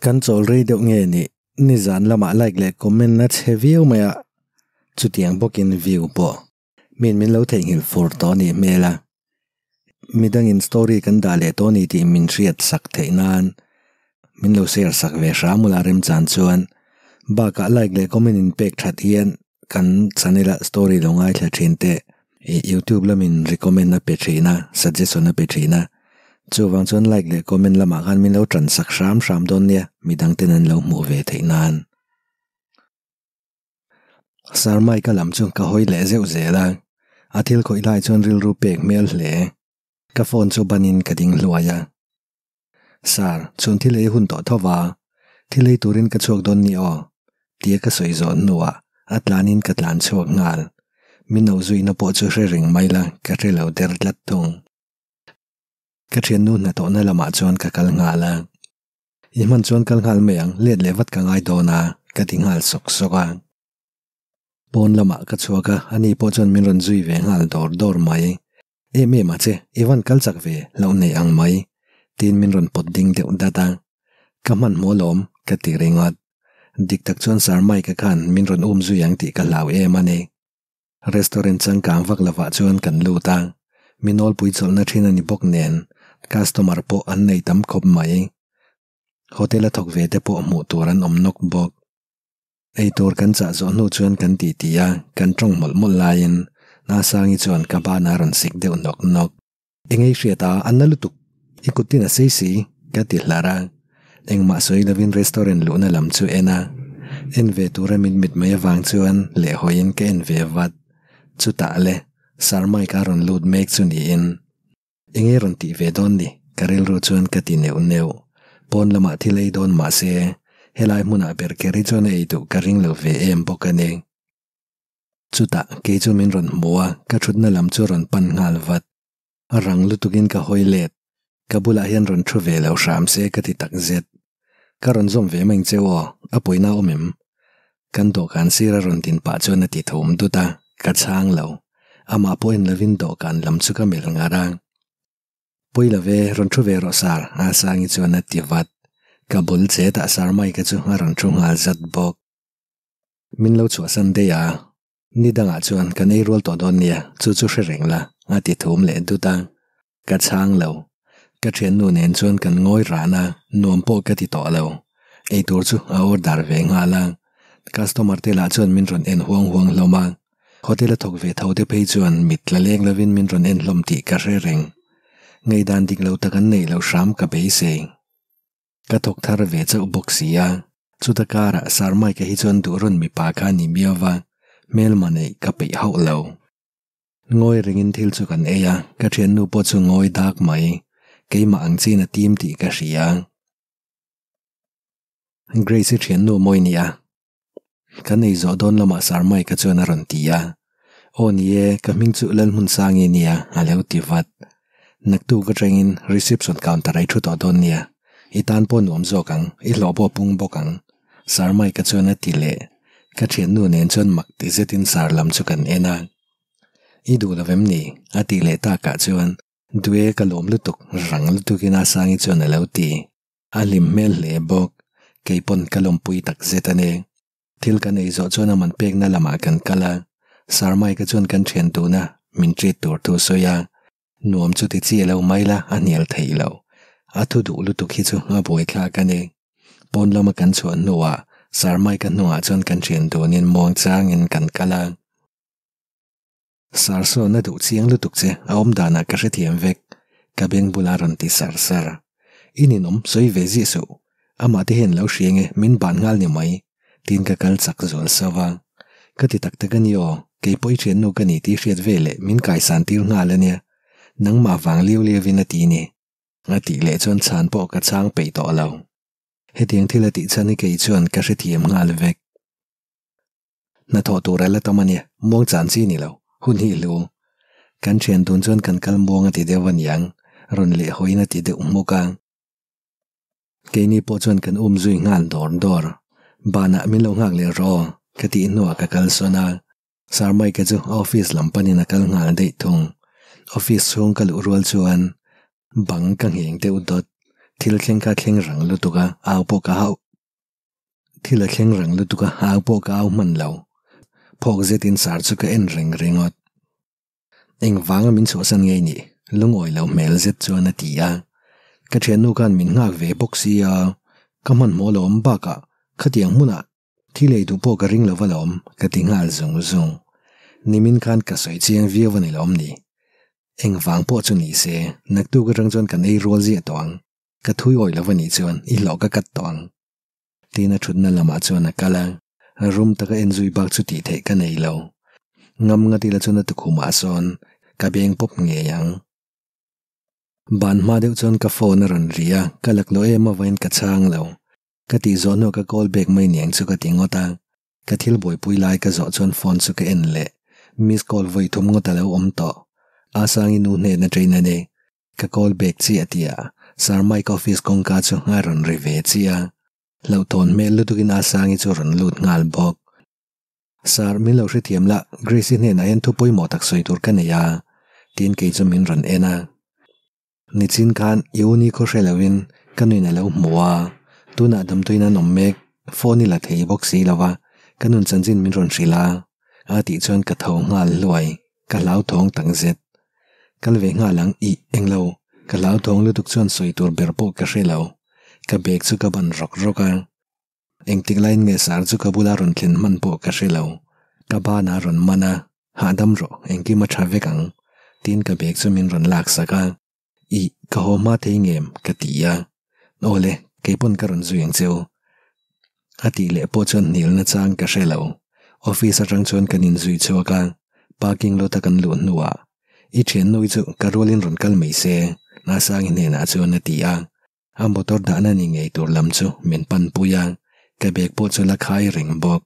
Kan chawl rei deuh nge ni, nizan lamah like leh comment a chhe viau mai a, chutiang bawkin view pawh min min lo theihnghilh fur tawh a nih hmel a. Midangin story kan dah leh tawh a ni tih min hriat sak theih nan min lo share sak ve hram ula remchan chuan bakah like leh comment in pek that hian kan channel a story lo ngaithla thin teh ih youtube lamin recommend a pe thin a suggestion a pe thin a chuvang chuan like leh comment lamah khan min lo tan sak hram hram dawn nia midang ten an lo hmuh ve theih nan. Sir Mike-a lam chu ka hawi leh zeuh zel a, a thil khawih lai chuan rilru pek hmel hle. Ka phone chu banin ka ding hluai a. Sir, chhun thil ei hun tawh tho va, thil ei turin ka chhuak dawn ni aw, tia ka sawi zawh hnuah a tlanin ka tlan chhuak nghal. Min no zuina pawh chu hre reng mai la, ka hre lo der tlat thung. Ka thiannu hnathawhna lamah chuan ka kal nghal a. I hman chuan kal nghal mai ang, let leh vat ka ngai dawn a, ka ti nghal sawk sawk a. Pawn lamah ka chhuak a, ani pawh chuan min rawn zui ve nghal dawr dawr mai. Em em a che, i van kal chak ve, hlauh nei ang mai, tiin min rawn pawt ding deuh dat a. Ka hmanhmawh lawm, ka ti ringawt. Dik tak chuan Sir Mike-a khan min rawn um zui ang tih ka hlau em a ni. Restaurant changkang vak lovah chuan kan lut a, mi nawlpui chawlhna thin a ni bawk nen customer pawh an nei tam khawp mai. Hotel a thawk ve te pawh hmuh tur an awm nawk bawk. Eitur kan chah zawh hnu chuan kan ti ti a, kan tawng mawlh mawlh laiin Nasangi chuan ka banah a rawn sik deuh nawk nawk. Engei hriat a, an na lutuk, i kut tin a sei si, ka ti hlar a. Engmah sawi lovin restaurant luhna lam chu en a. En ve tura min mit mai avang chuan lehhawiin ka en ve vat. Chutah le, Sir Mike a rawn lut mek chu niin. Engei rawn tih ve dawn ni, ka rilru chuan ka ti neuh neuh. Pawn lamah thil ei dawn mah se, helai hmunah ber kher hi chuan a ei duh ka ring lo ve em bawk a ni. Chutah kei chu min rawn hmu a, ka thutna lam chu rawn pan nghal vat. A rang lutukin ka hawi let. Ka bulah hian rawn thu ve lo hram se ka ti tak zet. Ka rawn zawm ve mai che aw, a pawina awm em? Kan dawhkan sira rawn din pah chuan a ti thum dut a, ka chhang lo. Amah pawh en lovin dawhkan lam chu ka melh ngar a. Pawi lo ve, rawn thu ve rawh sir, a Sangi chuan a ti vat. Ka bul chetah Sir Mike-a chu a rawn thu nghal zat bawk. Min lo chhuahsan daih a, ni dangah chuan kan ei rual tawh dawn nia, chu chu hre reng la, a ti thum leh dut a. Ka chhang lo. Ka thiannu nen chuan kan ngawi ran a, nuam pawh ka ti tawh lo. Eitur chu a order ve nghal a. Customer te lah chuan min rawn en huang huang hlawm a. Hotel a thawk ve tho te phei chuan mit tla leng lovin min rawn en hlawm tih ka hre reng. Ngaihdan dik lo tak an neih loh hram ka beisei. Ka thawk thar ve chauh bawk si a, chuta karah Sir Mike-a hi chuan duh rawn mipa kha a ni miau va, hmelma neih ka peih hauh lo. Ngawi ringin thil chu kan ei a, ka thiannu pawh chu ngawi dak mai, keimah ang chin a tim tih ka hria. Grace-i thiannu mawi ni a, kan ei zawh dawn lamah Sir Mike-a chuan a rawn ti a, Aw ni e, ka hming chu Lalhmunsangi nia, a lo ti vat. Naktuk atangin reception counter a i thu tawh dawn nia, i tan pawh nuam zawk ang, i hlawh pawh pung bawk ang, Sir Mike-a chuan a ti leh. Ka thiannu nen chuan mak ti zetin Sir lam chu kan en a. I duh lo vem ni? a tih leh takah chuan, Duh e, ka lawm lutuk, rang lutukin Asangi chuan a lo ti. A hlim hmel hle bawk. Kei pawn ka lawmpui tak zet a ni. Thil kan ei zawh chuan a man pekna lamah kan kal a, Sir Mike-a chuan kan thian tuna min treat tur thu sawi a, nuam chu ti chi lo mai la a hnial theih loh. A thu duh lutuk hi chu a buaithlak a ni. Pawn lama kan chhuah hnuah Sir Mike-a hnungah chuan kan thian dunin muangchangin kan kal a. Sir sawn a duh chiang lutuk che, a awm danah ka hrethiam vek, ka beng bula rawn ti sar sar. I ninawm sawi ve ziah suh, amah te hian lo hria nge min ban nghal ni mai, tiin ka kal chak zual sauh a. Ka ti tak tak a ni aw, kei pawh i thiannu ka ni tih hriat ve leh min kaisan tir nghal a nia, nangmah vang liau liauin a ti ni. A tih leh chuan chhan pawh ka chhang peih tawh lo. Hetiang thil a tih chhan hi kei chuan ka hrethiam nghal vek. Hnathawh tur a la tam a nia, muang chan chi ni lo, hun hi hlu. Kan thian dun chuan kan kal muang a ti deuh a niang, rawn leh hawiin a ti deuh hmuk a. Keini pawh chuan kan um zui nghal dawr dawr. Banah min lo nghak leh rawh aw, ka tih hnuah ka kal sawn a. Sir Mike-a chu a office lam panin a kal nghal daih thung. Office chhung ka luh rual chuan bang ka ngheng deuh dawt. Thil thleng kha thleng rang lutuk a, au pawh ka hauh. Thil a thleng rang lutuk a, au pawh ka au hman lo. Phawk zetin sar chu ka en reng ringawt. Engvanga min chhuahsan ngei nih? Lungawi lo hmel zet chuan a ti a. Ka thiannu khan min nghak ve bawk sia, ka hmanhmawh lo awm bakah khatiang hmunah thil ei duh pawh ka ring lo va lawm ka ti nghal zung zung. Nimin khan ka sawi chiang viau a ni lawm ni? Engvang pawh chu ni se, naktuk atang chuan kan ei rual ziah tawh ang. Ka thui awih lo va nih chuan i hlawh ka kat tawh ang. Tiin a thutna lamah chuan a kal a, rum taka en zui bak chu tih theih ka nei lo. Ngam ngat ila chuan a tukhumah sawn ka beng pawp ngei ang. Ban hma deuh chuan ka phone a rawn ri a, ka laklawh em avangin ka chhang lo. Ka tih zawh hnuah ka call back mai niang chu ka ti ngawt a, ka thil buaipui lai ka zawh chuan phone chu ka en leh. Miss call vawi thum ngawt a lo awm tawh. Asangi nu hnen atangin a ni. Ka call back chiah tih ah Sir Mike office kawngka chu a rawn ri ve chiah a, hlauhthawn hmel lutukin Asangi chu a rawn lut nghal bawk. Sir, min lo hrethiam la, Grace-i hnenah hian thu pawimawh tak sawi tur ka nei a, tiin kei chu min rawn en a. Nichin khan i uni khaw hre loin ka nuin a lo hmu a, tunah damdawiin an awm mek, phone i la thei bawk si lo va, ka nun chanchin min rawn hrilh a, a tih chuan ka tho nghal hluai. Ka hlauthawng tak zet. Kal ve nghal ang ih englo, ka hlauthawng lutuk chuan sawi tur ber pawh ka hre lo. Ka bag chu ka ban rawk rawk a. Engtik laiin nge sar chu ka bula rawn thlen hman pawh ka hre lo. Ka banah a rawn man a, hahdam rawh, engkim a tha vek ang, tiin ka bag chu min rawn laksak a. Ih, ka haw hma thei ngem? ka ti a. Awle, kei pawn ka rawn zui ang che u. A tih leh pawh chuan hnialna chang ka hre lo. Office atang chuan kan inzui chhuak a, parking lot a kan luh hnuah, I thiannu hi chu ka rualin rawn kal mai se, Asangi hnenah chuan a ti a. A motor dahna ni ngei tur lam chu min panpui a, ka bag pawh chu la khai reng bawk.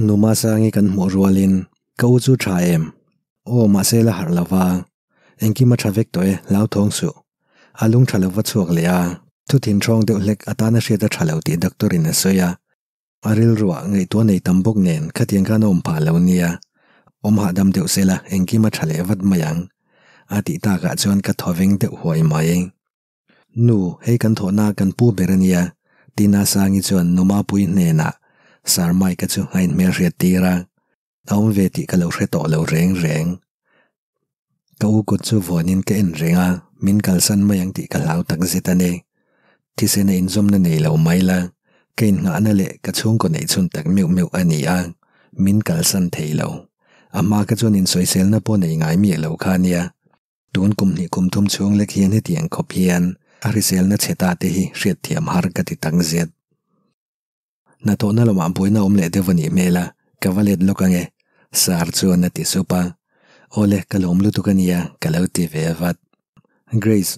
Numa Sangi kan hmuh rualin, Ka u chu tha em? Aw, mahse la harh lo va. Engkim a tha vek tawh e, hlauthawng suh. A lung tha lo va chhuak leh a, thu thinthawng deuh hlek atana hriat a tha lo tih doctor in a sawi a. A rilruah ngaihtuah nei tam bawk nen khatiang khan a awm phah lo nia. Awm hahdam deuh sela engkim a tha leh vat mai ang. A tih takah chuan ka thawveng deuh huai mai. Nu, hei kan thawhna kan pu ber a nia, Tina Sangi chuan nu Mapuii hnenah Sir Mike-a chu a inhmelhriat tir a, a awm ve tih ka lo hre tawh lo reng reng. Ka u kut chu vuanin ka en reng a, min kalsan mai ang tih ka hlau tak zet a ni. Thisen a inzawmna nei lo mai la, ka innghahna leh ka chhungkaw neih chhun tak meuh meuh a ni a, min kalsan thei lo. A hma kha chuan insawiselna pawh nei ngai miah lo kha a nia. Tun kum hnih kum thum chhung lek hian hetiang khawp hian a hriselna chhe ta te hi hriatthiam har ka ti tak zet. Hnathawhna lamah buaina awm leh deuh a nih hmel a, ka va let lawk ange, Sir chuan a ti sup a. Awle, ka lawm lutuk a nia, ka lo ti ve vat. Grace,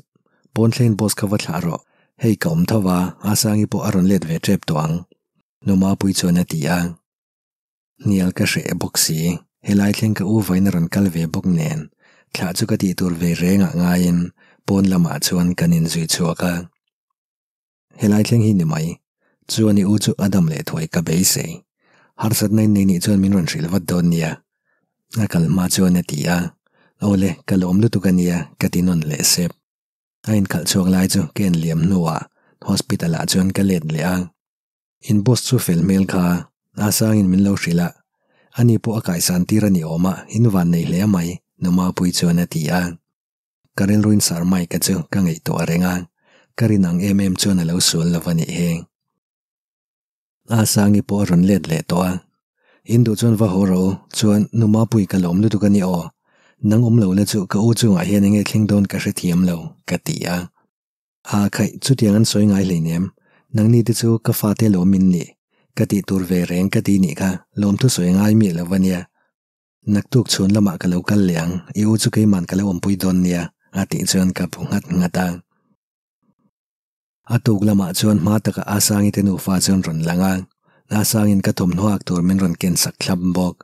pawn thleng boss kha va thlah rawh, hei ka awm tho a, Asangi pawh a rawn let ve tep tawh ang, Numapui chuan a ti a. Hnial ka hreh bawk si, helai thleng ka u vawiin a rawn kal ve bawk nen, thlah chu ka tih tur ve reng ah ngaiin pawn lamah chuan kan inzui chhuak a. Helai thleng hi ni mai, chuan i u chu a dam leh thuai ka beisei. Harsatna in nei nih chuan min rawn hrilh vat dawn nia. A kal hma chuan a ti a, Awle, ka lawm lutuk a nia, ka ti nawn leh sep. A inkhalh chhuak lai chu ka en liam hnuah hospital ah chuan ka let leh a. In boss chu fel hmel kha a sangin min lo hrilh a, ani pawh a kaisan tir a ni awm a, in van nei hle mai, Numapui chuan a ti a. Ka rilruin Sir Mike-a chu ka ngaihtuah reng a, ka rin ang em em chuan a lo sual lo a nih hi. A sangi pawh a rawn let leh tawh a, in duh chuan va haw rawh u, chuan Numapui ka lawm lutuk a ni aw, nang awm lo la chu ka u chungah hian enge thleng dawn ka hrethiam lo, ka ti a. A khaih, chutiang an sawi ngai hleinem. Nangni te chu ka fate lawm in nih. Ka tih tur ve reng ka ti nih kha, lawmthu sawi ngai miah lo va nia. Naktuk chhun lamah ka lo kal leh ang, i u chu keiman ka lo awmpui dawn nia, a tih chuan ka bu nghat nghat a. A tuk lamah chuan hma takah Asangi te nufa chuan rawn lang a, Asangin ka thawmhnaw ak tur min rawn ken sak thlap bawk.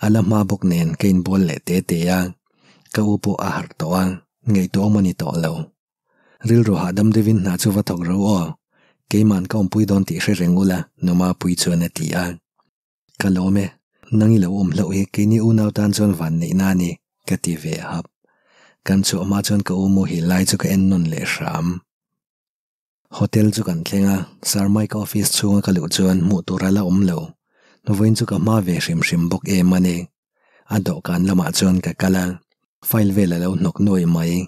A la hma bawk nen ka inbual leh te te a, ka u pawh a harh tawh a, ngaihtuah awm a ni tawh lo. Rilru hahdam deuhin hna chu va thawk ro aw. Keiman ka awmpui dawn tih hre reng ula, Numapui chuan a ti a. Ka lawm e, nang i lo awm hlauh hi keini unau tan chuan van neihna a ni, ka ti ve hap. Kan chhuah hma chuan ka u muhil lai chu ka en nawn leh hram. Hotel chu kan thleng a, Sir Mike-a office chhunga ka luh chuan hmuh tur a la awm lo. Vawiin chu ka hma ve hrim hrim bawk em a ni. A dawhkan lamah chuan ka kal a, file vel a lo hnawk nuai mai.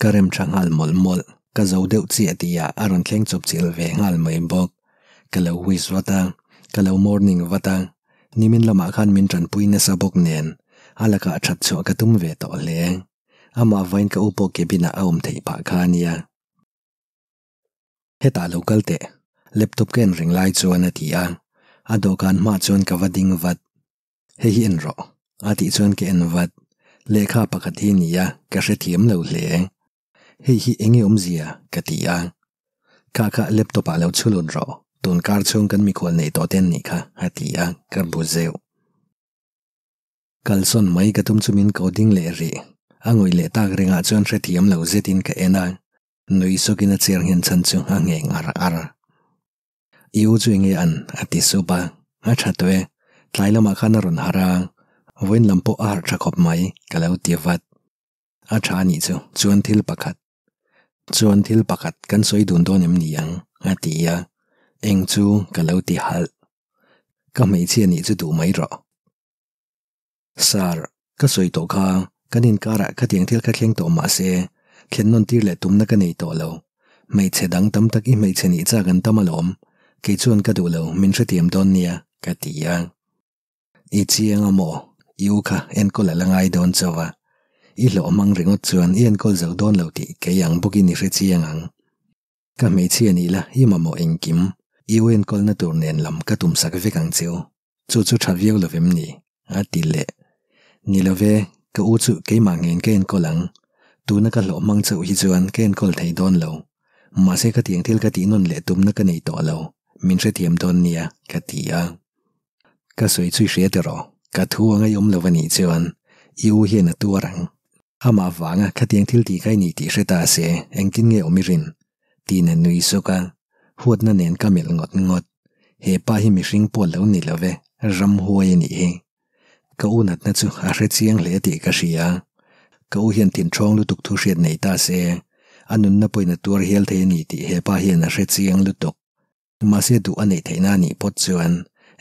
Ka rem tha nghal mawlh mawlh, ka zo deuh chiah tihah a rawn thleng chawp chilh ve nghal mai bawk. Ka lo wish vat a, ka lo morning vat a, nimin lamah khan min tanpui nasa bawk nen a lakah that chhuah ka tum ve tawh hle. Amah vain ka u pawh cabin ah a awm theih phah kha a nia. Hetah lo kal teh, laptop ka en reng lai chuan a ti a, a dawhkan hmaah chuan ka va ding vat. Hei hi en rawh, a tih chuan ka en vat. Lehkha pakhat hi nia, ka hrethiam lo hle. Hei hi eng nge awmzia? ka ti a. Kha kha laptop ah lo chhulut rawh, tun kar chhung kan mikhual neih tawh te an nih kha, a ti a, ka bu zeuh. Kalsawn mai ka tum chu min ko ding leh rih. A ngawih leh tak rengah chuan hrethiam lo zetin ka en a. Nui sawkin a chair nghen chhan chu a ngheng ar ar. I u chu enge an? a ti sup a. A tha tawh e. Tlai lamah khan a rawn harh a, vawiin lam pawh a harh tha khawp mai, ka lo ti vat. A tha anih chu, chuan thil pakhat. Chuan thil pakhat kan sawi dun dawn em ni ang? a ti a. Eng chu ka lo ti halh. Ka hmeichhia nih chu duh mai rawh. Sir, ka sawi tawh kha, kan inkarah khatiang thil kha thleng tawh mah se, thlen nawn tir leh tumna ka nei tawh lo. Hmeichhe dang tam tak i hmeichhe nih chak an tam alawm, kei chuan ka duh lo, min hrethiam dawn nia, ka ti a. I chiang a maw? I u kha enkawl a la ngai dawn chauh a, i hlawh hmang ringawt chuan i enkawl zo dawn lo tih kei ang bawkin i hre chiang ang. Ka hmeichhia nih la, i mamawh engkim, i u enkawlna tur nen lam ka tumsak vek ang cheu. Chu chu tha viau lo vem ni? A ti leh. Ni lo ve, ka u chu keimah ngeiin ka enkawl ang. Tuna ka hlawh hmang chauh hi chuan ka enkawl thei dawn lo. Mahse ka tiang thil ka tih nawn leh tumna ka nei tawh lo, min hrethiam dawn nia, ka ti a. Ka sawi chu i hria tiraw? Ka thu a ngaihawm lo a nih chuan i u hian a tuar ang. Amah vanga khatiang thil tih kai ni tih hre ta se, engtin nge awm i rin? Tiin a nui suk a, huatna nen ka melh ngawt ngawt. He pa hi mihring pawh lo ni lo ve, ramhuai a nih hi. Ka u natna chu a hre chiang hle tih ka hria. Ka u hian thinthawng lutuk thu hriat nei ta se, a nunna pawhin a tuar hial thei a ni tih he pa hian a hre chiang lutuk. Mahse duh a neih theihna a nih pawt chuan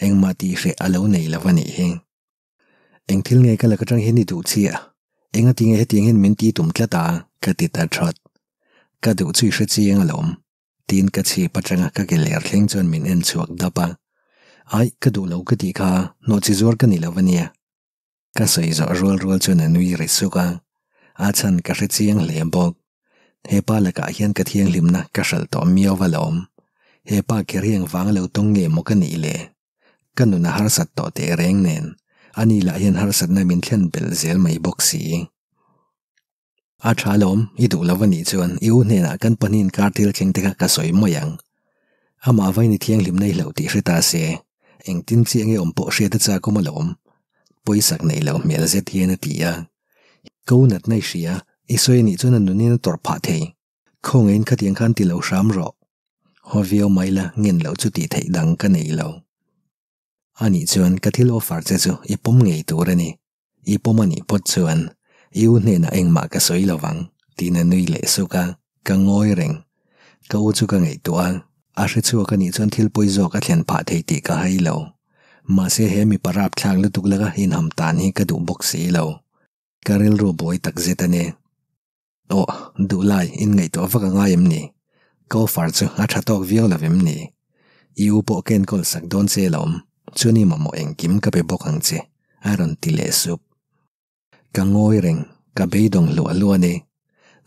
engmah tih hreh a lo nei lo a nih hi. Eng thil nge ka lak atang hian i duh chiah? Enga tinge hetiang hian min ti tum tlat a? ka ti ta that. Ka duh chu i hre chiang alawm. Tiin ka chhip atanga ka ke ler thleng chuan min en chhuak dap a. Aih, ka duh lo ka tih kha, hnawhchi zuar ka ni lo a nia. Ka sawi zawh rual rual chuan a nui ri suk a, a chhan ka hre chiang hle bawk. He pa lakah hian ka thianghlimna ka hralh tawh miau alawm. He pa kher hi engvang lo tawng nge maw ka nih le? Ka nun a harsat tawh teh reng nen, ani lah hian harsatna min thlen belh zel mai bawk si. A tha lawm, i duh lo a nih chuan i u hnenah kan pahnihin kar thil thleng te kha ka sawi mai ang. Amah vaini thianghlim nei hlauh tih hre ta se, engtin chiah nge awm pawh hriat a chak awm alawm. Pawisak neih loh hmel zet hian a ti a. Ka u natna i hria, i sawi a nih chuan a nunin a tawrh phah thei. Khawngaihin khatiang khan ti lo hram rawh. Haw viau mai la, ngen loh chu tih theih dang ka nei lo. A nih chuan ka thil offer che chu i pawm ngei tur a ni. I pawm a nih phawt chuan i u hnenah engmah ka sawi lo vang, tiin a nui leh suk a, ka ngawi reng. Ka u chu ka ngaihtuah a, a hre chhuak a nih chuan thil pawi zawk a thlen phah thei tih ka hai lo. Mahse he mipa rapthlak lutuk laka inham tan hi ka duh bawk si lo. Ka rilru buai tak zet a ni. Aw, duhlai inngaihtuah vak a ngai em ni? Ka offer chu a tha tawk viau lo em ni? I u pawh ka enkawl sak dawn che alawm, chuan i mamawh engkim ka pe bawk ang che, a rawn ti leh sup. Ka ngawi reng, ka beidawng hluah hluah a ni.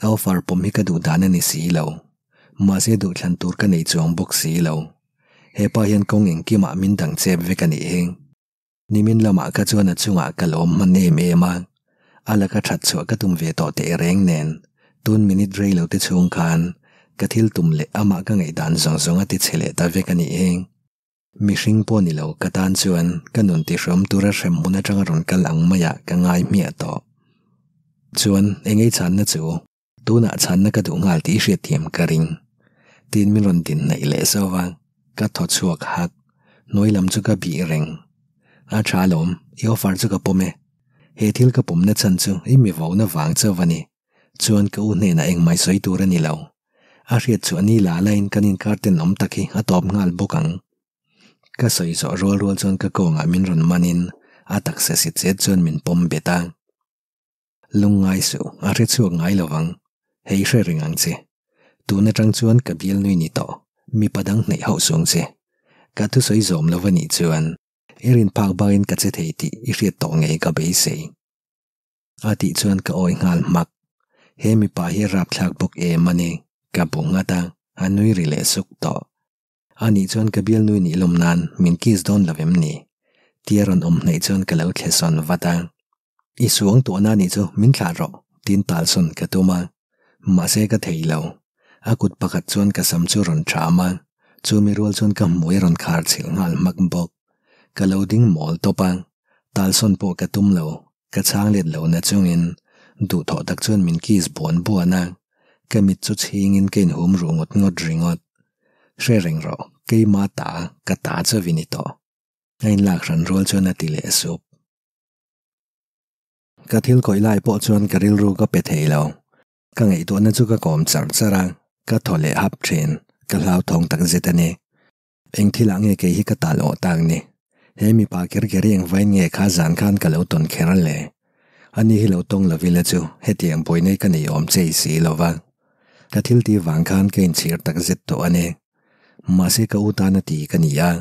A offer pawm hi ka duh dan a ni si lo. Mahse duhthlan tur ka nei chuang bawk si lo. Hepa hian kawng engkimah min dang chep vek a nih hi. Nimin lamah kha chuan a chungah ka lawm hman em em a, a laka that chhuah ka tum ve tawh teh reng nen, tun minute rei lo te chhung khan ka thil tum leh amah ka ngaihdan zawng zawng a ti chhe leh ta vek a nih hi. Mihring pawh ni lo ka tan chuan ka nun tihrawm tura hrem hmun atanga rawn kal ang maiah ka ngai hmiah tawh. Chuan engei chhanna chu tunah chhanna ka duh nghal tih i hriatthiam ka ring. Tiin min rawn din hnaih leh zauh a, ka thaw chhuak hak. Hnuai lam chu ka bih reng. A tha alawm, i offer chu ka pawm e. He thil ka pawmna chhan chu i mi vona vang chauh a ni. Chuan ka u hnenah engmah i sawi tur a ni lo. A hriat chhuah ni la lain kan inkar tenawm tak hi a tawp nghal bawk ang. Ka sawi zawh rual rual chuan ka kawngah min rawn manin a taksa si chet chuan min pawm bet a. Lungngai suh, a hre chhuak ngai lo vang. Hei hre reng ang che. Tun atang chuan ka bialnui ni tawh, mipa dang hnaih hauh sung che. Ka thusawi zawm lo va nih chuan i rin phak bakin ka che thei tih i hriat tawh ngei ka beisei. A tih chuan ka awi nghal hmak. He mipa hi a rapthlak bawk em a ni, ka bu nghat a, a nui ri leh suk tawh. A nih chuan ka bialnui nih lawm nan min kiss dawn lo em ni? Tia rawn awm hnaih chuan ka lo thle sawn vat a. I suang tuahna nih chu min thlah rawh, tiin talsawn ka tum a. Mahse ka thei lo. A kut pakhat chuan ka sam chu rawn ṭham a, chumi rual chuan ka hmui a rawn khar chhilh nghal hmak bawk. Ka lo ding mawl tawp a, talsawn pawh ka tum lo, ka chhang let lo na chungin duhthawh tak chuan min kiss buan buan a, ka mit chu chhingin ka inhum ruh ngawt ngawt ringawt. Hre reng rawh, keima ta, ka ta chauh i ni tawh. A inlak hran rual chuan a ti leh sup. Ka thil khawih lai pawh chuan ka rilru ka pe thei lo. Ka ngaihtuahna chu ka kawm char char a, ka thaw leh hap thin, ka hlauthawng tak zet a ni. Eng thilah nge kei hi ka tal awh tak ni? He mipa kher kher hi engvain nge kha zan khan ka lo tawn kher le? Ani hi lo tawng lo ila chu hetiang buainei ka nei awm chei si lo va. Ka thil tih vang khan ka inchhir tak zet tawh a ni. Mahse ka u tana ti ka ni a,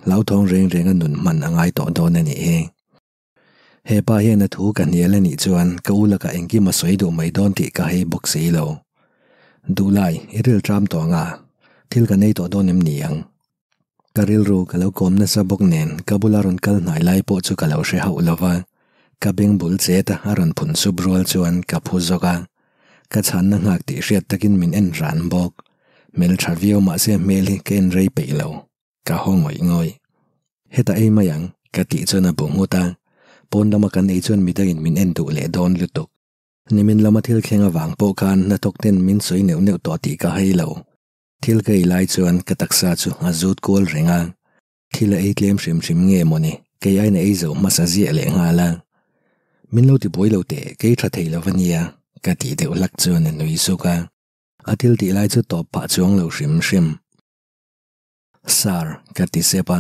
hlauthawng reng renga nun hman a ngai tawh dawn a nih hi. He pa hian a thu ka hnial a nih chuan ka u lakah engkim a sawi duh mai dawn tih ka hei bawk si lo. Duhlai, i ril ṭam tawh ang a, thil ka nei tawh dawn em ni ang? Ka rilru ka lo kawm nasa bawk nen ka bula rawn kal hnai lai pawh chu ka lo hre hauh lo va, ka beng bul chet a a rawn phun sup rual chuan ka phu zawk a. Ka chhanna nghak tih hriat takin min en ran bawk. Hmelṭha viau mahse hmel hi ka en rei peih lo. Ka haw ngawih ngawih. Heta ei mai ang, ka tih chuan a bu nghut a. Pawn lama kan ei chuan midangin min en duh leh dawn lutuk. Nimin lama thil thleng avang pawh khan hnathawk ten min sawi neuh neuh tawh tih ka hai lo. Thil ka ei lai chuan ka taksa chu a zut kual reng a. Thil a ei tlem hrim hrim nge mawni, kei aiin a ei zo hmasa ziah leh nghal a. Min lo ti buai lo teh, kei tha thei lo va nia, ka tih deuh hlak chuan a nui suk a. A thil tih lai chu tawp phah chuang lo hrim hrim. Sir, ka ti sep a.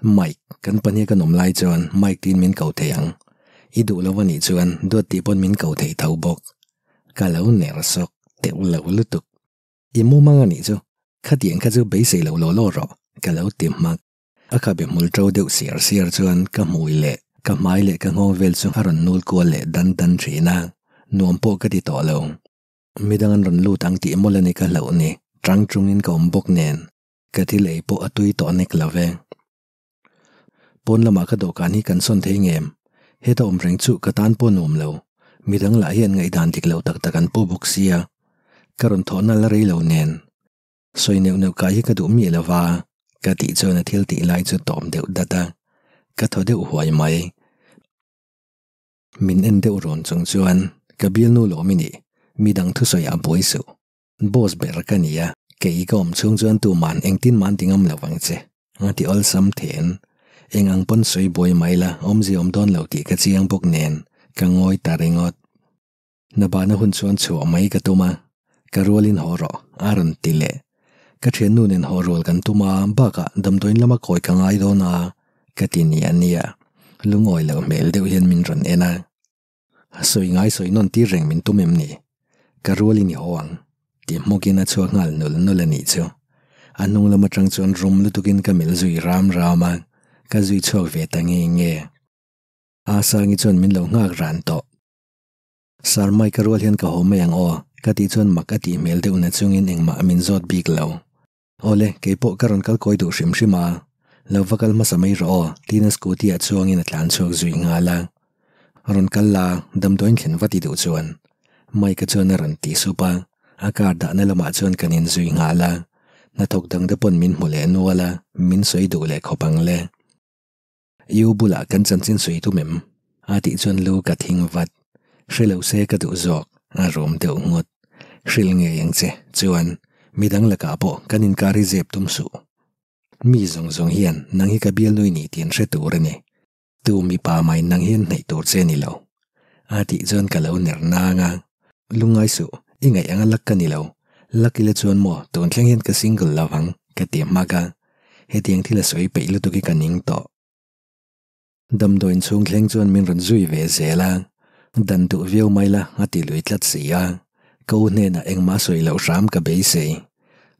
Mike, kan pahnih kan awm lai chuan Mike tiin min ko thei ang. I duh lo anih chuan duat tih pawn min ko thei tho bawk. Ka lo ner sawk teuh lo lutuk. I mumang anih chu, khatiang kha chu beisei lo law law rawh, ka lo ti hmak. A khabe hmul ṭo deuh siar siar chuan ka hmui leh ka hmai leh ka nghawng vel chu a rawn nul kual leh dan dan ṭhin a, nuam pawh ka ti tawh lo. Midang an rawn lut ang tih mawlh a ni ka hlauh ni, chang chungin ka awm bawk nen, ka thil ei pawh a tui tawh nek lo ve. Pawn lamah ka dawhkan hi kan sawn thei ngem, heta awm reng chu ka tan pawh nuam lo, midang lah hian ngaihdan dik lo tak tak an pu bawk sia, ka rawn thawhna la rei lo nen, sawi neuh neuh kai hi ka duh miah lo va, ka tih chuan a thil tih lai chu tawm deuh dat a, ka thaw deuh huai mai. Min en deuh rawn chung chuan ka bialnu lawm i nih, midang thusawi ah buai suh. Boss ber ka ni a, kei ka awm chhung chuan tuman engtin man ti ngam lo vang che, a ti awlsam then. Eng ang pawn sawi buai mai la, awmzia awm dawn lo tih ka chiang bawk nen ka ngawi ta ringawt. Nabana hun chuan chhuah mai ka tum a, ka rualin haw rawh, a rawn ti leh. Ka thiannu nen haw rual kan tum a, bakah damdawiin lama kawi ka ngai dawn a, ka ti nia nia. Lungawi loh hmel deuh hian min rawn en a. Sawi ngai sawi nawn tir reng min tum em ni? Ka rualin i haw ang, ti hmawkin a chhuak nghal nul nul a nih chu. A hnung lam atang chuan rum lutukin ka melh zui ram ram a, ka zui chhuak ve ta nge nge. A Sangi chuan min lo nghak ran tawh. Sir Mike-a rual hian ka haw mai ang aw, ka tih chuan mak a tih hmel deuh na chungin engmah min zawt bik lo. Awle, kei pawh ka rawn kal kawi duh hrim hrim a, lo va kal hmasa mai rawh aw, tiin a scooty ah chuangin a tlan chhuak zui nghal a. Rawn kal la, damdawiin thlen va ti duh chuan Mike-a chuan a rawn ti sup a, a car dahna lamah chuan kan inzui nghal a, hnathawk dangte pawn min hmu leh nual a, min sawi duh leh khawp ang le. I u bulah kan chanchin sawi tum em? A tih chuan lu ka thing vat. Hre lo se ka duh zawk, a rum deuh nghut. Hrilh ngei ang che, chuan midang lakah pawh kan inkar hi zep tum suh. Mi zawng zawng hian nang hi ka bialnui ni tih an hre tur a ni. Tu mipa mai nang hian hnaih tur che ni lo. A tih chuan ka lo ner nang a. Lungngai suh, i ngaih anga lak ka ni lo. Lucky-la chuan maw tun thleng hian ka single lo ang ka ti hmak a, hetiang thil a sawi peih lutuk hi ka ning tawh. Damdawiin chhung thleng chuan min rawn zui ve zel a, dan duh viau mai la a ti lui tlat si a, ka u hnenah engmah sawi loh hram ka beisei.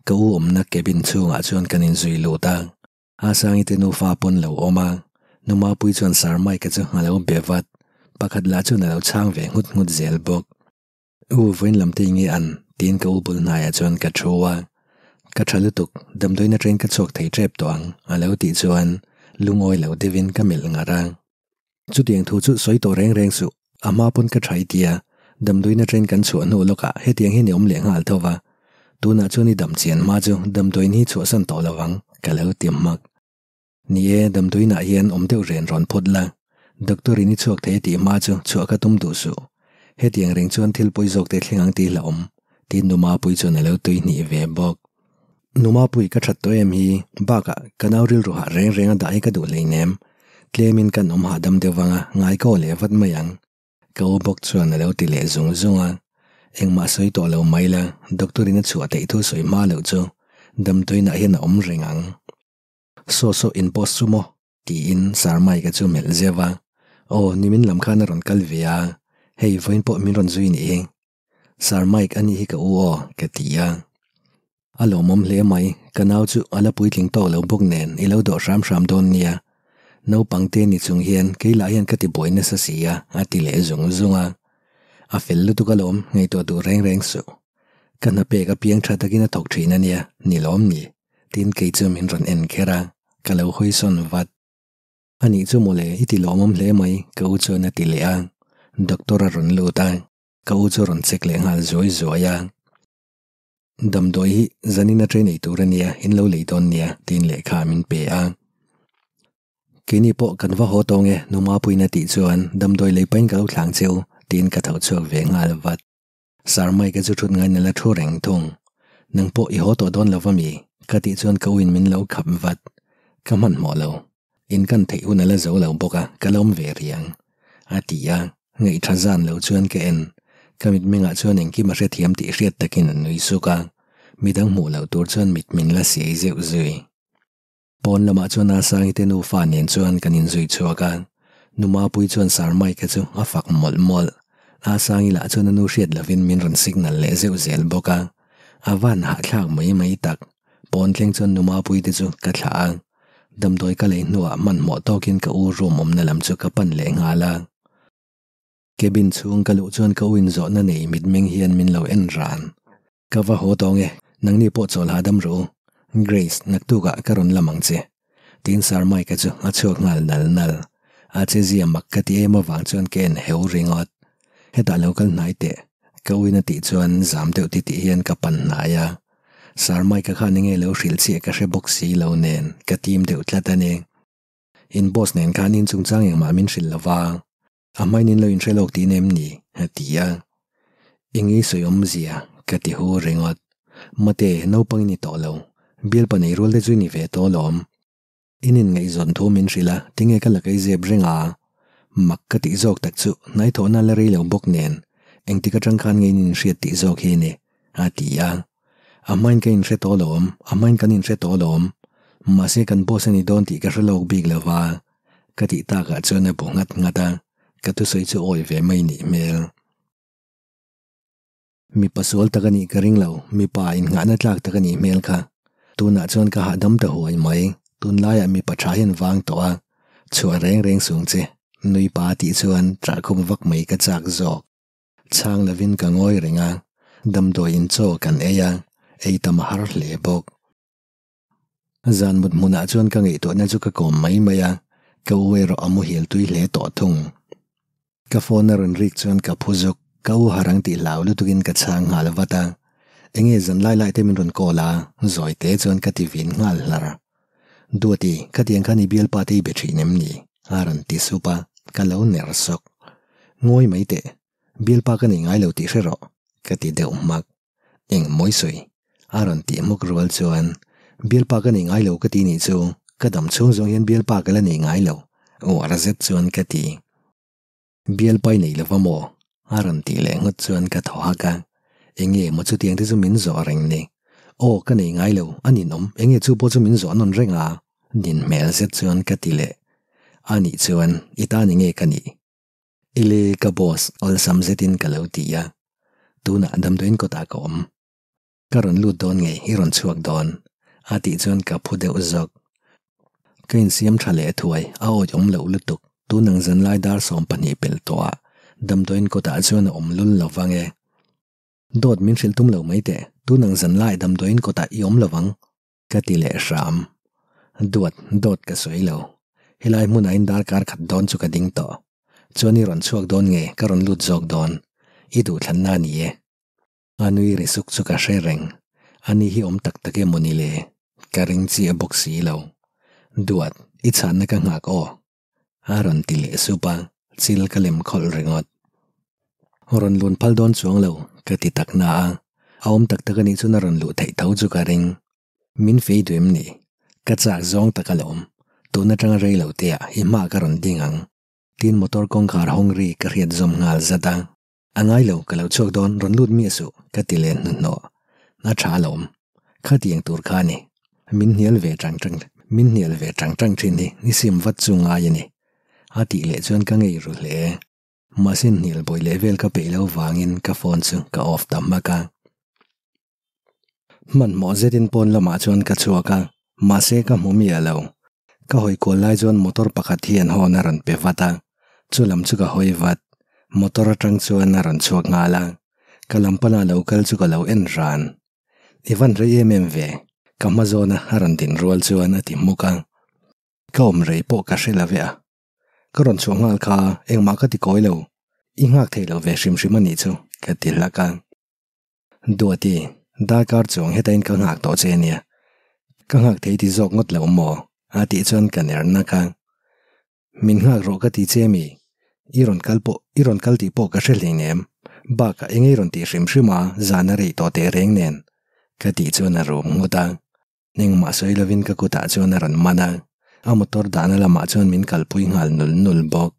Ka u awmna cabin chhungah chuan kan inzui lut a, a Sangi te nufa pawn lo awm a, Numapui chuan Sir Mike-a chu a lo be vat, pakhat lah chuan a lo chhang ve nghut nghut zel bawk. U, vawiin lam te nge an? tiin ka u bul hnaiah chuan ka thu a. Ka tha lutuk, damdawiin atangin ka chhuak thei tep tawh ang, a lo tih chuan lungawi lo deuhin ka melh ngar a. Chutiang thu chu sawi tawh reng reng suh, a hma pawn ka tha i tia, damdawiin atangin kan chhuah hnu lawkah hetiang hian i awm leh nghal tho va, tunah chuan i dam chian hma chu damdawiin hi chhuahsan tawh lo ang, ka lo ti hmak. Ni e, damdawiinah hian awm deuh ren rawn phawt la, doctor in i chhuak thei a tih hma chu chhuah ka tum duh suh. Hetiang reng chuan thil pawi zawk te thleng ang tih hlauhawm, tiin Numapui chuan a lo tui hnih ve bawk. Numapui ka that tawh em hi, bakah ka nau rilru hah reng reng a dah hi ka duh hleinem, tlemin kan awm hahdam deuh vang a, ngai ka aw leh vat mai ang. Ka u bawk chuan a lo ti leh zung zung a, engmah sawi tawh lo mai la, doctor in a chhuah theih thu sawi hma loh chu damdawiinah hian a awm reng ang. Saw saw in boss chu maw? tiin Sir Mike-a chu melh zeuh a. Aw, nimin lam khan a rawn kal ve a, hei vawiin pawh min rawn zui nih hi. Sir Mike a nih hi ka u aw, ka ti a. A lawmawm hle mai, ka nau chu a la puitling tawk lo bawk nen i lo dawh hram hram dawn nia. Naupang te ni chung hian kei lah hian ka ti buai nasa si a, a ti leh zung zung a. A fel lutuk alawm, ngaihtuah duh reng reng suh. Ka hna pek apiang tha takin a thawk thin a nia, ni lawm ni? Tin kei chu min rawn en kher a, ka lo hawi sawn vat. A nih chu mawle, i ti lawmawm hle mai, ka u chuan a ti leh a. Doctor a rawn lut a, ka u chu rawn check leh nghal zuai zuai a. Damdawi hi zanin a train ei tur a nia, in lo lei dawn nia, tiin lehkha min pe a. Keini pawh kan va haw tawng e, nu Mapuiin a tih chuan damdawi lei pahin ka lo thlang cheu, tiin ka tho chhuak ve nghal vat. Sir Mike-a chu thut ngain a la thu reng thung. Nang pawh i haw tawh dawn lo va mi? Ka tih chuan ka uin min lo khap vat. Ka hmanhmawh lo. In kan theih hun a la zo lo bawk a, ka la awm ve riang. A ti a, ngaihtha zan lo chuan ka en. Ka mitmengah chuan engkim a hrethiam tih hriat takin a nui suk a, midang hmuh loh tur chuan mit min la siai zeuh zui. Pawn lamah chuan a Sangite nufa nen chuan kan inzui chhuak a, nu Mapuii chuan Sir Mike-a chu a fak mawlh mawlh. A Sangi lah chuan a nu hriat lovin min rawn signal leh zeuh zel bawk a, a van hahthlak mai mai tak. Pawn thleng chuan nu Mapuii te chu ka thlah a, damdawi ka lei hnuah hmanhmawh tawkin ka u room awmna lam chu ka pan leh nghal a. Cabin chhung ka luh chuan ka u inzawhna nei mitmeng hian min lo en ran. Ka va haw tawng e, nangni pawh chawl hahdam rawh u. Grace, naktukah ka rawn lam ang che. Tiin Sir Mike-a chu a chhuak nghal nal nal. A che zia mak ka ti em avang chuan ka en heu ringawt. Hetah lo kal hnai teh, ka uin a tih chuan zam deuh titih hian ka pan hnai a. Sir Mike-a khan enge lo hrilh chiah ka hre bawk si lo nen ka tim deuh tlat a ni. In boss nen khan in chungchang engmah min hrilh lo va. A hmain in lo inhre lawk tih nem ni? a ti a. Eng ei sawi awmzia? ka ti hu ringawt. Mate, naupang i ni tawh lo. Bialpa nei rual te chu i ni ve tawh alawm. In inngaihzawn thu min hrilh a, tinge ka la kei zep reng a? Mak ka tih zawk tak chu hnaithawhna la rei lo bawk nen, engtik atang khan nge in inhriat tih zawk hi ni? a ti a. A hmain ka inhre tawh alawm, a hmain kan inhre tawh alawm. Mahse kan boss a ni dawn tih ka hre lawk bik lo va. Ka tih takah chuan a bu nghat nghat a, ka thusawi chu awi ve mai nih hmel. Mipa sual tak a nih ka ring lo, mipa innghahna tlak tak a nih hmel kha. Tunah chuan ka hahdam ta huai mai, tunlaiah mipa tha hian vang tawh a, chhuah reng reng sung che, nui pa tih chuan ṭahkhum vak mai ka chak zawk. Chhang lovin ka ngawi reng a, damdawi in chaw kan ei a, ei tam a har hle bawk. Zan mut hmunah chuan ka ngaihtuahna chu ka kawm mai mai a, ka u erawh a muhil tui hle tawh thung. Ka phone a rawn rik chuan ka phu zuk, ka u harang tih hlau lutukin ka chhang nghal vat a. Enge zan lai lai te min rawn call a, zawi te chuan ka ti vin nghal hlar. Duati, khatiang khan i bialpa te i be thin em ni? a rawn ti sup a, ka lo ner sawk. Ngawi mai teh, bialpa ka nei ngai lo tih hre rawh, ka ti deuh hmak. Eng mawi sawi? A rawn tih hmuk rual chuan, Bialpa ka nei ngai lo ka ti nih chu, ka dam chhung zawng hian bialpa ka la nei ngai lo, uar zet chuan ka ti. Bialpa i nei lo va maw? A rawn tih leh nghut chuan ka thaw hak a. Enge maw chutiang te chu min zawh reng ni? Aw ka nei ngai lo, a ninawm, enge chu pawh chu min zawh nawn reng a? Nin hmel zet chuan ka ti leh. A nih chuan i tan enge ka nih? Ile ka boss awlsam zetin ka lo ti a. Tunah damdawiin kawtah ka awm. Ka rawn lut dawn nge i rawn chhuak dawn? A tih chuan ka phu deuh zawk. Ka insiam tha leh thuai, a awi awm loh lutuk. Tun ang zanlai dar 12 pelh tawhah damdawiin kawtah chuan a awm lul lo vang e. Dawt min hrilh tum lo mai teh, tun ang zanlai damdawiin kawtah i awm lo vang. Ka ti leh hram. Duat, dawt ka sawi lo. Helai hmunah in darkar khat dawn chu ka ding tawh. Chuan i rawn chhuak dawn nge ka rawn lut zawk dawn? I duhthlanna a ni e. A nui ri suk chu ka hre reng. Ani hi awm tak tak emaw ni le? Ka ring chiah bawk si lo. Duat, i chhanna ka nghak aw. A rawn ti leh sup a, chil ka lem khawlh ringawt. Rawn lun phal dawn chuang lo, ka ti tak na a. A awm tak tak anih chuan a rawn luh theih tho chu ka ring. Min fei duh em ni? Ka chak zawng tak alawm. Tun atanga rei lo te ah i hma ka rawn ding ang. Tin motor kawngkhar hawng ri ka hriat zawm nghal zat a. A ngai lo, ka lo chhuak dawn, rawn lut miah suh, ka ti leh hnuhnawh. A tha alawm. Khatiang tur kha a ni. Min hnial ve tang tang, min hnial ve tang tang thin hi i sim vat chu ngai a ni. A tih leh chuan ka ngei ru hle. Mahse hnial bawi leh vel ka peih lo vangin ka phone chu ka off ta hmak a. Hmanhmawh zetin pawn lamah chuan ka chhuak a, mahse ka hmu miah lo. Ka hawi kual lai chuan motor pakhat hian horn a rawn pe vat a, chu lam chu ka hawi vat. Motor atang chuan a rawn chhuak nghal a, ka lam pana lo kal chu ka lo en ran. I van rei em em ve, ka hma zawna a rawn din rual chuan a ti hmuk a. Ka awm rei pawh ka hre lo ve a. Ka rawn chhuah nghal kha engmah ka ti kawi lo, i nghak thei lo ve hrim hrim a nih chu, ka ti hlak a. Duati, darkar chuang hetain ka nghak tawh che ania. Ka nghak thei ti zawk ngawt lo maw? A tih chuan ka ner nak a. Min nghak rawh ka ti che mi? I rawn kal pawh, i rawn kal tih pawh ka hre hleinem. Bakah eng ei rawn tih hrim hrim a, zan a rei tawh teh reng nen. Ka tih chuan a rum nghut a. Engmah sawi lovin ka kutah chuan a rawn man a. A motor dahna lamah chuan min kalpui nghal nul nul bawk.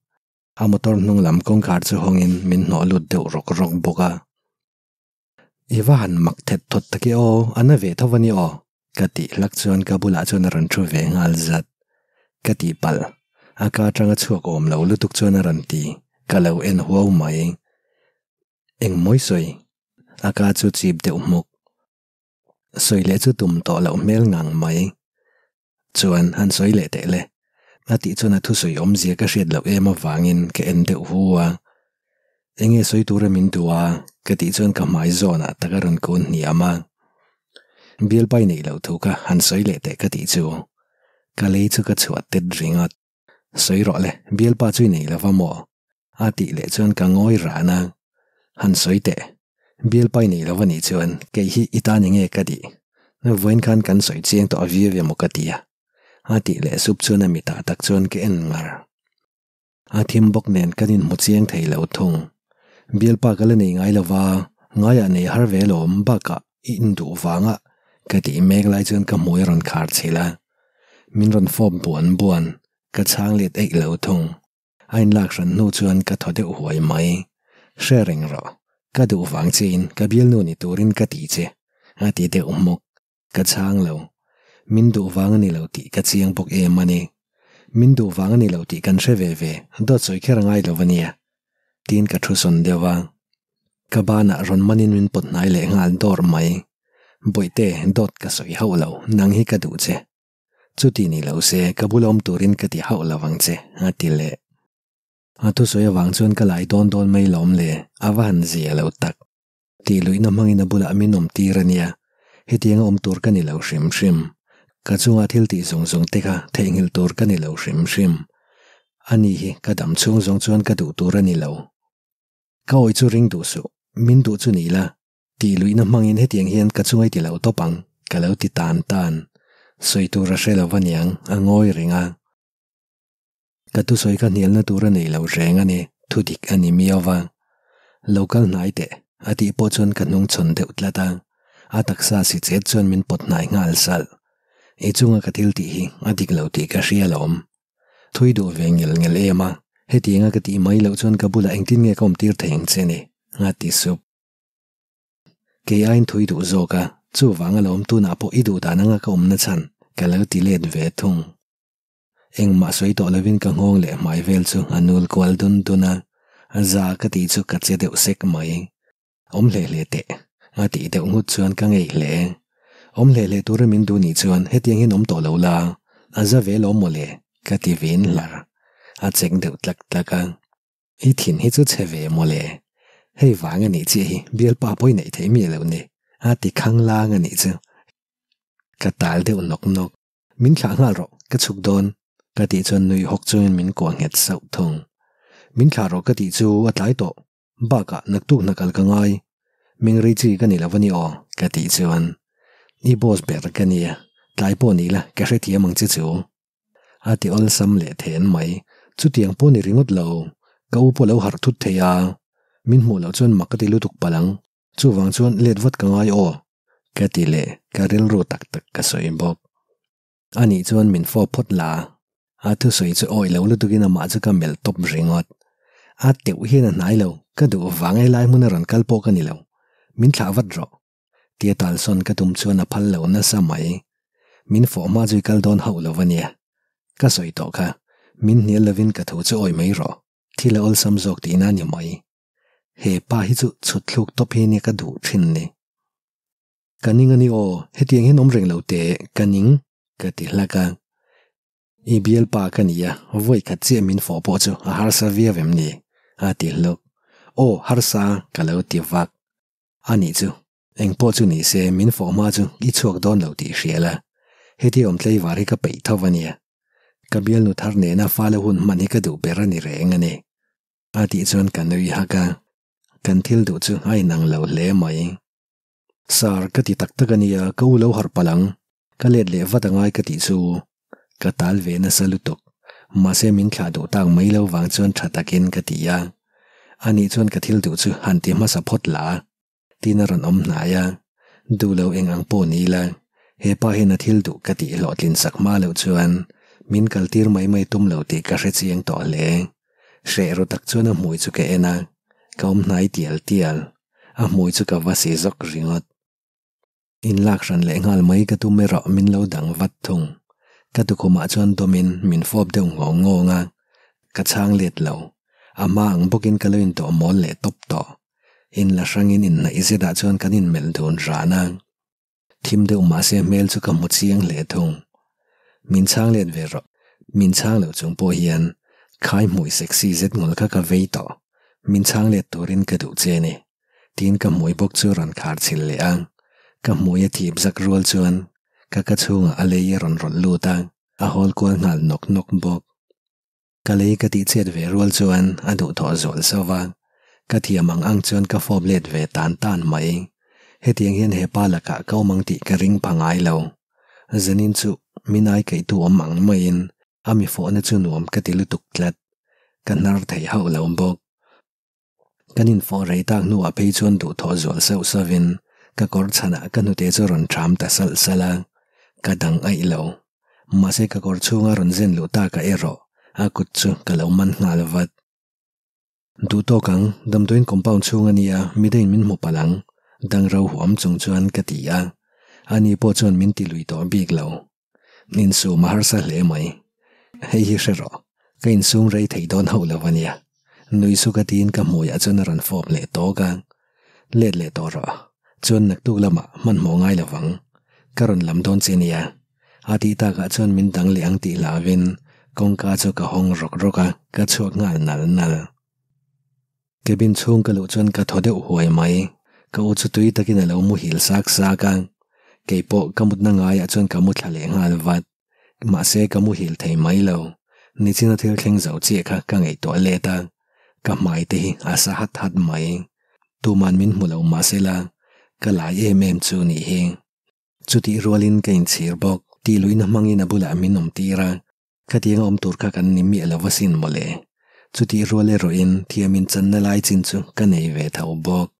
A motor hnung lam kawngkhar chu hawngin min hnawh lut deuh rawk rawk bawk a. I va han mak thet thawt tak e aw, a na ve tho a ni aw, ka tih hlak chuan ka bulah chuan a rawn thu ve nghal zat. Ka tih palh, a ka atanga chhuak awm lo lutuk chuan a rawn ti, ka lo en huau mai. Eng mawi sawi, a ka chu chip deuh hmuk. Sawi leh chu tum tawh loh hmel ngang mai. Chuan han sawi leh teh le. A tih chuan a thusawi awmzia ka hriat loh em avangin ka en deuh hu a. Enge sawi tura min duh a? Ka tih chuan ka hmai zawnah tak a rawn kun hniam a. Bialpai neih loh thu kha han sawi leh teh ka tih chu. Ka lei chu ka chhuah tet ringawt. Sawi rawh le, bialpa chu i nei lo va maw? A tih leh chuan ka ngawi ran a. Han sawi teh, bialpa i nei lo va nih chuan kei hi i ta ni nge ka tih? Vawiin khan kan sawi chiang tawh a viau emaw ka ti a. A tih leh sup chuan a mitah tak chuan ka en ngar. A thim bawk nen kan inhmu chiang thei lo thung. Bialpa ka la nei ngai lo va, ngaiah nei har ve lawm bakah i induh vanga ka tih mek lai chuan ka hmui a rawn khar chhilh a. Min rawn fawp buan buan, ka chhang let eih lo thung. A inlak hran hnu chuan ka thaw deuh huai mai. Hre reng rawh, ka duh vang chiin ka bialnu ni turin ka ti che, a ti deuh hmuk. Ka chhang lo. Min duh vang a ni lo tih ka chiang bawk em a ni. Min duh vang a ni lo tih kan hre ve ve, dawt sawi kher a ngai lo a nia. Tiin ka thu sawn deuh a. Ka banah rawn manin min pawt hnai leh nghal dawr mai. Bawihte, dawt ka sawi hauh lo, nang hi ka duh che. Chuti ni lo se, ka bula awm turin ka ti hauh lo ang che, a ti leh. A thusawi avang chuan ka lai dawn dawn mai lawm le, a va han zia lo tak. Tih luihna hmangin a bulah min awm tir a nia, hetianga awm tur ka ni lo hrim hrim. Ka chunga thil tih zawng zawng te kha theihnghilh tur ka ni lo hrim hrim. Ani hi ka dam chhung zawng chuan ka duh tur a ni lo. Ka awi chu ring duh suh, min duh chu ni la, tih luihna hmangin hetiang hian ka chunga i ti lo tawp ang, ka lo ti tan tan. Sawi tur a hre lo va niang, a ngawi reng a. Ka thusawi kha hnialna tur a nei lo reng a ni, thu dik a ni miau va. Lo kal hnai teh, a tih pawh chuan ka hnung chhawn deuh tlat a. A taksa si chet chuan min pawt hnai nghal salh. I chunga ka thil tih hi a dik lo tih ka hria alawm. Thui duh ve ngel ngel em a, hetianga ka tih mai loh chuan ka bulah engtin nge ka awm tir thei ang che ni, a ti sup. Kei aiin thui duh zawk a, chuvang alawm tunah pawh i duh dan anga ka awmna chhan ka lo ti let ve thung. Engmah sawi tawh lovin ka nghawng leh hmai vel chu a nul kual dun dun a, za ka tih chu ka che deuh sek mai. Awm hle hle teh, a tih deuh nghut chuan ka ngei hle. Awm hle hle tura min duh nih chuan hetiang hian awm tawh lo la, a za ve lawm mawle, ka ti vin hlar. A chek deuh tlak tlak a. I thin hi chu chhe ve mawle. Hei vang a nih chiah hi bialpa pawh i neih theih miah loh ni, a ti khang lang a nih chu. Ka tal deuh nawk nawk. Min thlah nghal rawh, ka chhuk dawn, ka tih chuan nui hawk chungin min kuah nghet sauh thung. Min thlah rawh ka tih chu a tlai tawh. Bakah naktuk hna kal ka ngai. Meng rei chi ka ni lo a ni aw, ka tih chuan. I boss ber ka nia, tlai pawh ni la ka hrethiam ang che chu. A ti awlsam leh then mai. Chutiang pawh ni ringawt lo, ka u pawh lo harh thut thei a. Min hmuh loh chuan mak ka ti lutuk palh ang. Chuvang chuan let vat ka ngai aw, ka ti leh ka rilru tak tak ka sawi bawk. Anih chuan min fawp phawt la, a thusawi chu awi lo lutukin amah chu ka melh tawp ringawt. A teuh hian a hnai lo, ka duh vang e lai hmun a rawn kal pawh ka ni lo. Min thlah vat rawh. Tia talsawn ka tum chuan a phal lo nasa mai. Min fawh hma chu i kal dawn hauh lo a nia. Ka sawi tawh kha, min hnial lovin ka thu chu awi mai rawh. Thil a awlsam zawk tihna a ni mai. He pa hi chu chhut thluk tawp hi nia ka duh thin ni. Ka ning a ni aw, hetiang hian awm reng lo teh, ka ning, ka ti hlak a. I bialpa ka ni a, vawi khat chiah min fawh pawh chu a harsa viau em ni? a ti hluk. Aw, harsa, ka lo ti vak. A nih chu, eng pawh chu ni se min fawh hma chu i chhuak dawn lo tih hria la, hetia awm tlaivar hi ka peih tho a nia. Ka bialnu thar nena fale hun hman hi ka duh ber a ni reng a ni. A tih chuan ka nui hak a, kan thil duh chu a inang lo hle mai. Sir, ka ti tak tak a nia, ka u lo harh palh ang. Ka let leh vat angai ka tih chu ka tal ve nasa lutuk. Mahse min thlah duh tak mai lo vang chuan tha takin ka ti a. Anih chuan ka thil duh chu han ti hmasa phawt la. Tin a rawn awm hnai a, duh lo eng ang pawh ni ila, he pa hian a thil duh ka tih hlawhtlin sak hma loh chuan min kaltir mai mai tum lo tih ka hre chiang tawh hle. Hreh ru tak chuan a hmui chu ka en a, ka awm hnai tial tial. A hmui chu ka va si zawk ringawt. In lak hran leh nghal mai ka tum erawh min lo dang vat thung. Ka tukhumah chuan dawmin min fawp deuh ngawng ngawng a, ka chhang let lo. A hma ang bawkin ka lo intawh mawl leh tawp tawh. In la hrangin inhnaih zetah chuan kan inmelh dun ran a. Thim deuh mahse hmel chu ka hmu chiang hle thung. Min chhang let ve rawh. Min chhang loh chung pawh hian khai hmui sexy zet ngawlh kha ka vei tawh. Min chhang let turin ka duh che ni. Tiin ka hmui bawk chu rawn khar chhil leh a. Ka hmui a thip zak rual chuan ka ka chhungah a lei a rawn rawlh lut a, a hawl kual nghal nawk nawk bawk. Ka lei ka tih chhiat ve rual chuan a duhthawh zual sauh va, ka thiam ang ang chuan ka fawp let ve tan tan mai. Hetiang hian he pa lakah ka awm ang tih ka ring pha ngai lo. Zanin chu min ai kaihtu awm ang maiin a mi fawhna chu nuam ka ti lutuk tlat. Ka hnar thei hauh lo bawk. Kan infawh rei tak hnuah phei chuan duhthawh zual sauh sauhin ka kawr chhanah ka hnute chu rawn ṭham ta salh salh a, ka dang aih lo. Mahse ka kawr chhunga rawn zen luh takah erawh a kut chu ka lo man nghal vat. Duh tawk ang, damdawiin compound chhung a nia, midangin min hmu palh ang, dang ro huam chung chuan ka ti a. Ani pawh chuan min ti lui tawh bik lo. Insum a harsa hle mai. Hei hi hre rawh, ka insum rei thei dawn hauh lo a nia. Nui suka tiin ka hmuiah chuan a rawn fawp leh tawk a. Let leh tawh rawh, chuan naktuk lamah hmanhmawh ngai lo vang. Ka rawn lam dawn che nia. A tih takah chuan min dang leh ang tih hlauhin kawngka chu ka hawng rawk rawk a, ka chhuak nghal nal nal. Cabin chhung ka luh chuan ka thaw deuh huai mai. Ka u chu tui takin a lo muhil sak sak a. Kei pawh ka mutna ngaiah chuan ka mu thla leh nghal vat. Mahse ka muhil thei mai lo. Nichina thil thleng zo chiah kha ka ngaihtuah let a. Ka hmai te hi a sa hat hat mai. Tuman min hmu lo mahsela ka lai em em chu nih hi. Chutih rualin ka inchhir bawk. Tih luihna hmangin a bulah min awm tir a. Khatiang a awm tur kha kan ni miah lo asin mawle. Chutih rual erawhin thiamin channa lai chin chu ka nei ve tho bawk.